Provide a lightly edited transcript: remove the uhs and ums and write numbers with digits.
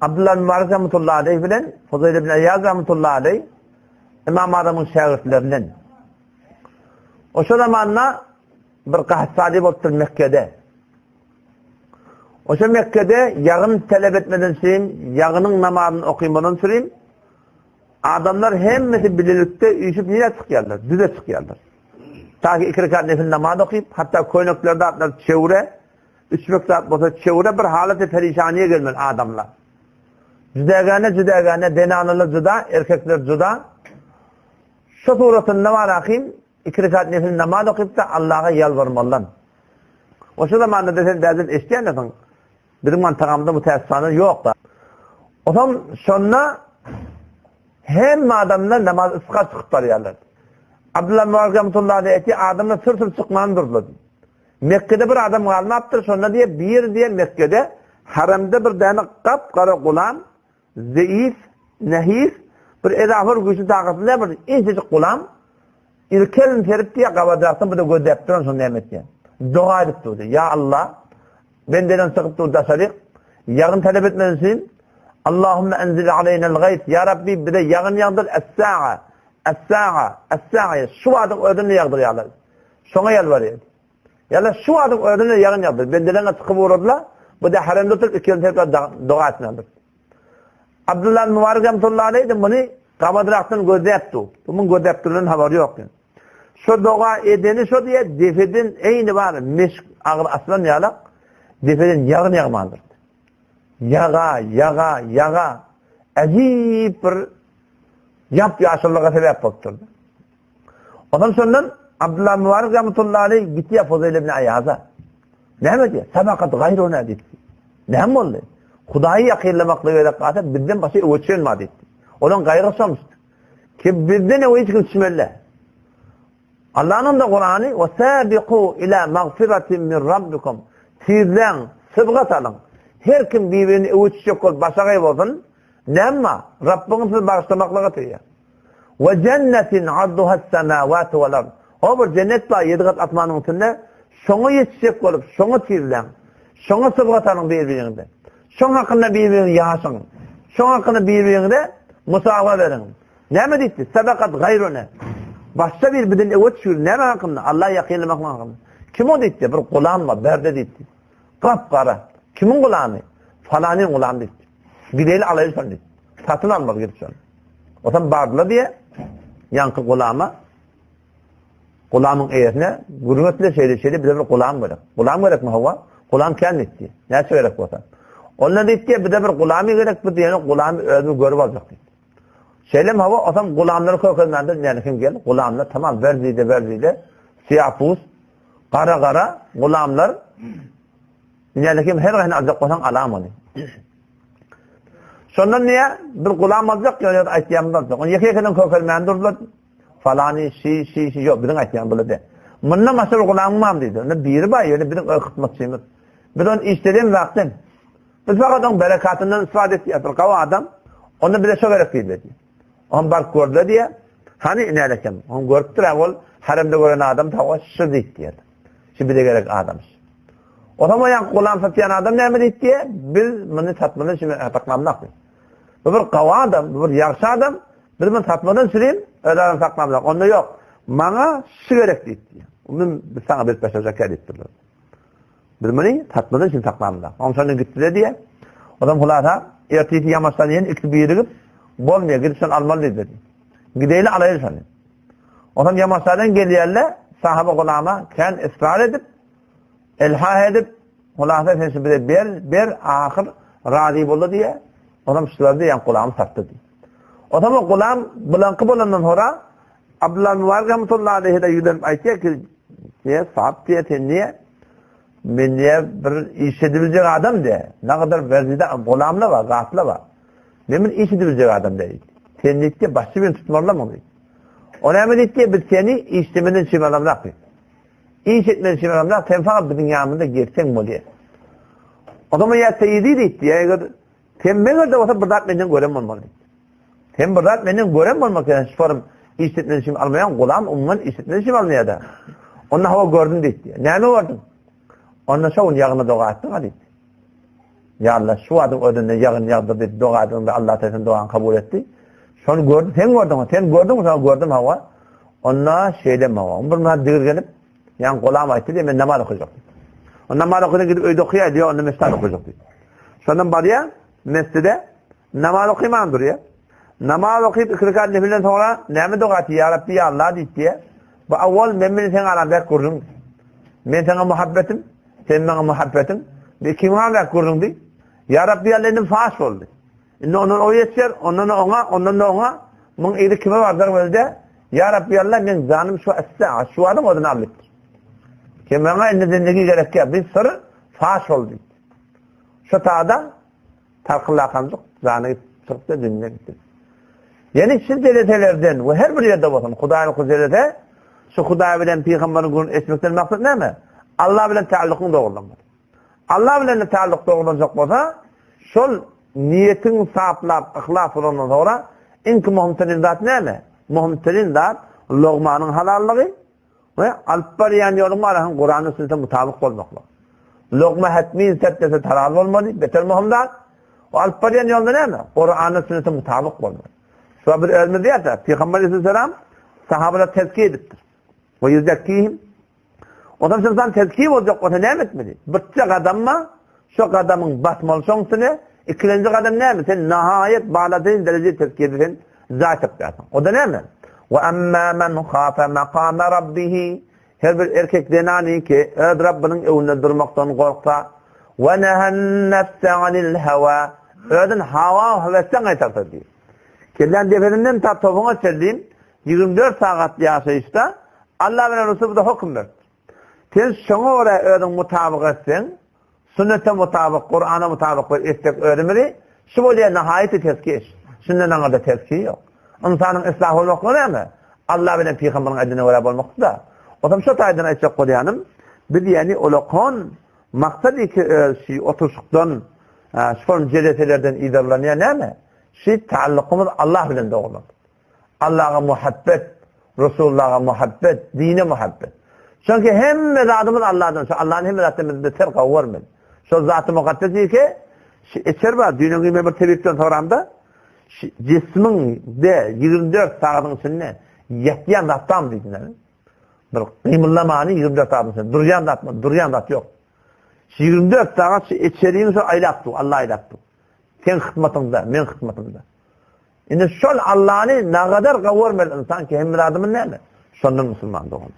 Abdullah ibn Mubarek rahmetullahi aleyh bilen Fuzaýl ibn Aýaz rahmetullahi aleyh Imam Azamyň şägirtlerinden. Oşo zamanda bir gahatsali bolupdyr Mekgede. Oşo Mekgede ýagyn talap etmeden sürim, ýagynyň namazyny okymadan sürim, adamlar hemmesi bilelikde üýşüp nirä çykýarlar? Düze çykýarlar. Ta ki iki rekat nefil namaz okyp, hatda köýneklerde atlar çöwre, Üç-bek zat bolsa çöwre bir halaty perişaniýe gelmeli adamlar. Jüdägäne jüdägäne zenanalar juda, erkekler juda. Şu suratynda bar ahim iki rekat nefil namaz okyp-da Allaha ýalbarmalydan. O şu zamanda sen bäzin eşidýändirsiň. Biziň mantagamyzda bu täsirler ýok-da. Otam şonda hemme adamlar namaz ysga çykyp barýarlar. Abdullah Mubarek rahmetullahi aleyh aýtýar, adamlar sür-sür çykman durdular. Mekgede bir adam galmapdyr, şonda diýýär, bir diýýär Mekgede haremde bir däne gap-gara gulam, zeýif, nehif, bir ezafer güýçli takatly däl bir inçejik gulam, ilki elini serip diýýär, gabajakdan bir-de gözläp duran şony näme etýär. Doga edip dur diýýär, Ýa Allah, bendeden çykyp dur daşaryk, ýagyn talap etmez üçin, Allahümme enzil aleýnel gaýs, Ýa Rabbi bize ýagyn ýagdyr, es-sa'a, es-sa'a, es-sa'a, şu wagtyň özünde ýagdyr ýa Allah. Şoňa ýalbarýar. Ýa-da şu wagtyň özünde ýagyn ýagdy. Bendeleňe çykyp ugradylar. Bu-da haremde oturyp iki ýyl tekrar doga etmändir. Abdullah ibn Mubarek rahmetullahi aleýh muny gabadyrakdan gözläp dur. Bu muň gözläp durandan habary ýok. Şo doga edeni şo diýe depeden eýni bar meşk agyr aslan ýalak depeden ýagyn ýagmandyr. Ýaga, ýaga, ýaga äjip bir ýap-ýaşyllyga sebäp bolupdyr. Ondan şondan Abdullah Mübarek rahmetullahi aleyh gitýär Fuzaýl ibn Aýaza. Näme diýýär? Sabakat gaýruna diýdi. Näme boldy? Hudaýy ýakynlamaklyga gerek galsa bizden başga öwe çen bar diýdi. Olaň gaýgy şomuşdy. Ki bizden öwe hiç kim düşmeli. Allah'ın da Kur'an'y ve sabiqu ila magfiratin min rabbikum. Tizläň, sybgat alyň. Her kim birbirini öwe düşjek bolup başagaý bolsun. Näme? Rabbiňiz sizi bagyşlamaklyga söýýär. We jennetin arduhas-semawatu wal-ard. O bir jennet bar ýedi gat asmanyň üstünde. Şoňa ýetişjek bolup, şoňa tizläň. Şoňa sybgat alyň bir-biriňize. Şoň hakynda bir-biriňizi ýaşyň. Şoň hakynda bir-biriňize musawa beriň. Näme diýdi? Sabakat gaýruna. Başga bir bizden öwe düşür. Näme hakynda? Allah ýakynlamak hakynda. Kim o diýdi? Bir gulam bar, berde diýdi. Gap-gara. Kimiň gulamy? Falanyň gulamy diýdi. Gideli alaýly şony diýdi. Satyn almaly gidip şony. Otam bardylar diýe, ýaňky gulama, gulamyň eýesine gürrüň etdiler, şeýle şeýle bize bir gulam gerek. Gulam gerekmi hawa? Gulam kän diýdi. Näçe gerek bolsa. Onda diýdi, bize bir gulamy gerek, biz diýene gulamy özümiz görüp aljak diýdi. Şeýlem hawa, otam gulamlary kökelmändir, näme kim gel, gulamlar tamam ber diýdi, ber diýdi. Syýapus, gara-gara gulamlar näme kim her haýsyny aljak bolsaň alam ony. Şondan niýe bir gulam aljak, ýöne aýtýan aljak. Ony ýeke-ýekeden kökelmän durdular. Falany, şi, şi, şi, ýok, biziň aýtýan bular däl. Mundan başga bir gulamyň barmy diýdi. Onda biri bar, ýöne biziň öz hyzmatçymyz. Biz ony işleden zatdan. Biz fakat oň berekatyndan istifade etýäris. Bir gawy adam. Onda bize şo gerek diýdiler. Oňam baryp gördüler diýýär. Hany inälekem. Oňam görüpdir, ol haremde gören adam tawa şu diýip diýýär. Şu bize gerek adam. Otam o ýaňky gulam satýan adam näme diýip diýýär? Biz muny satmadan şuny saklamlak diýip. Bu bir gawy adam, bu bir ýagşy adam. Biz muny satmadan şuny öz adam saklamlak. Onda ýok. Maňa şu gerek diýip diýýär. Muny biz saňa berip başlajak diýipdirler. Biz muny satmadan şuny saklamlak. Oň şondan gitdiler diýýär. Otam hulasa ertesi ýamaçdan ýene ikisi birigip bolmaýar, gidip şony almaly diýdiler. Gideýli alaýly şony. Otam ýamaçlardan gelýärler, sahaba gulama kän ysrar edip, Elhah edip, Hulasa sen şu bize ber, ber, ahyr razy boldy diýýär. Onam şular diýýän gulamy satdy diýýär. Onam o gulam bulanky bolandan soňra Abdullah Mubarak rahmetullahi aleyhi de ýüzlenip aýtýar ki, diýýär, sap diýýär, sen diýýär, men diýýär bir iş edibiljek adam diýýär. Ne kadar berzide gulamlar bar, zatlar bar. Men bir iş edibiljek adam diýýär. Sen diýýär, başy bilen tutmalymy diýýär. O näme diýýär, biz seni işlemeden çymalamzak diýýär. Iş etmeli şeýle sen fakat biziň ýanymyzda gezseň bolýar. O zaman ýa seýidi diýdi, ýa eger sen meger-de bolsa bir zat menden gören bolmaly diýdi. Sen bir zat menden gören bolmaly, sen şu forum iş etmeli şeýle almaýan gulam umuman iş etmeli şeýle almaýar-da. Onda hawa gördüm diýdi. Näme gördün? Onda şo gün ýagyna doga etdiň diýdi. Ýa Allah, şu wadyň özünde ýagyn ýagdyr diýip doga edeniňde Allah Tagala seniň dogaňy kabul etdi. Şony gördüm, sen gördüňmi? Sen gördüňmi? Şony gördüm hawa. Onda şeýlemi hawa. Bir mahal digirgenip, ýaňy golam aýtdy diýip, men namaz okajak diýip. O namaz okadan gidip öýde okaýar diýip, onda mesjide okajak diýip. Şondan barýar, mesjide namaz okyman durýar. Namaz okyp iki rekat nefilden soňra näme doga etdi? Ýa Rabbi, ýa Allah diýip diýýär. Bu awwal men bilen seň araňdaky gürrüň. Men saňa muhabbetim, sen maňa muhabbetiň. Bu ikimiň araňdaky gürrüň diý. Ýa Rabbi, ýa Allah indi faş boldy. Indi ondan o geçer, ondan oňa, ondan da oňa. Muň yzy kime barjar welde? Ýa Rabbi, ýa Allah meň janym şu esse, şu adam özüni alypdyr. Ki maňa indi zindigi gerek ýa, bir syr faş boldy. Şu tada Tarkyllakanjyk jany çykdy, dünýe gitdi. Ýani şu jeleselerden we her bir ýerde bolsun, Hudaýyň şu jelese, şu Hudaý bilen pygamberiň gürrüňini eşitmekden maksat näme? Allah bilen taallukyň dogrulanmaly. Allah bilen taalluk dogrulanjak bolsa, şol niýetiň saplap, yhlas bolandan soňra iň möhüm zat näme? Möhüm zat logmanyň halallygy, We alyp barýan ýoluň arasynyň Kurana sünnete mutabyk bolmaklyk. Lokma hetmin setdese halal bolmaly, beter möhüm zat. O alyp barýan ýolda näme? Kurana sünnete mutabyk bolmaly. Şuňa biz özümiz diýýäs, Pygamber aleyhisselam sahabalar tezkiye edipdir. We ýüzekkihim. Ondan soň insan tezkiye boljak bolsa näme etmeli? Birçe gadamma şo gadamyň basmaly şoň üstüne, ikilenji gadam näme? Sen nahaýat baladyn dereje tezkiýede sen jaý tapýarsyň. O-da näme? Wa amma men khafa maqama rabbihi Her bir erkek zenany ki, öz Rabbynyň öňünde durmakdan gorksa, wa nahan nefse anil hawa özün hawa höwesden gaýtarsa diýip. Kellän depesinden ta topuňa çenli 24 sagat ýaşaýyşda Allah bilen Resuly bize höküm berdi. Sen şoňa görä özüň mutabyk etseň, Sünnete mutabyk, Kurana mutabyk bir etsek özümizi, şu bolýar nahaýaty tezkiýe iş. Şundan aňyrda tezkiýe ýok. Ynsanyň yslah bolmaklygy näme? Allah bilen pygamberiň aýdanyna görä bolmakdyr-da. Otam şo taýdan aýtjak bolýanym, biz ýani ulakon maksat iki öz şi oturyşykdan, şol jeleselerden yzarlanýan näme? Şi taallukymyz Allah bilen dogrulandy. Allaha muhabbet, Resulullaha muhabbet, dine muhabbet. Çünki hemme zadymyz Allahdan. Şu Allah'ın hemme zatdan biz beter gowy görmeli. Şol zaty mukaddes ýeke şu içer bar. Düýn öňi men bir tebipden soramda, şu jismiň de 24 sagatyň içinde ýatýan zat barmy diýdiler. Bir gymyldamany 24 sagatyň içinde durýan zat mı? Durýan zat ýok. Şu 24 sagat şu içeriňi şu aýlap dur, Allah aýlap dur. Sen hyzmatyňda, men hyzmatymda. Indi şol Allany nagadar gowurmel ynsan ki hemme zadymyz näme? Şondan musulman dogan.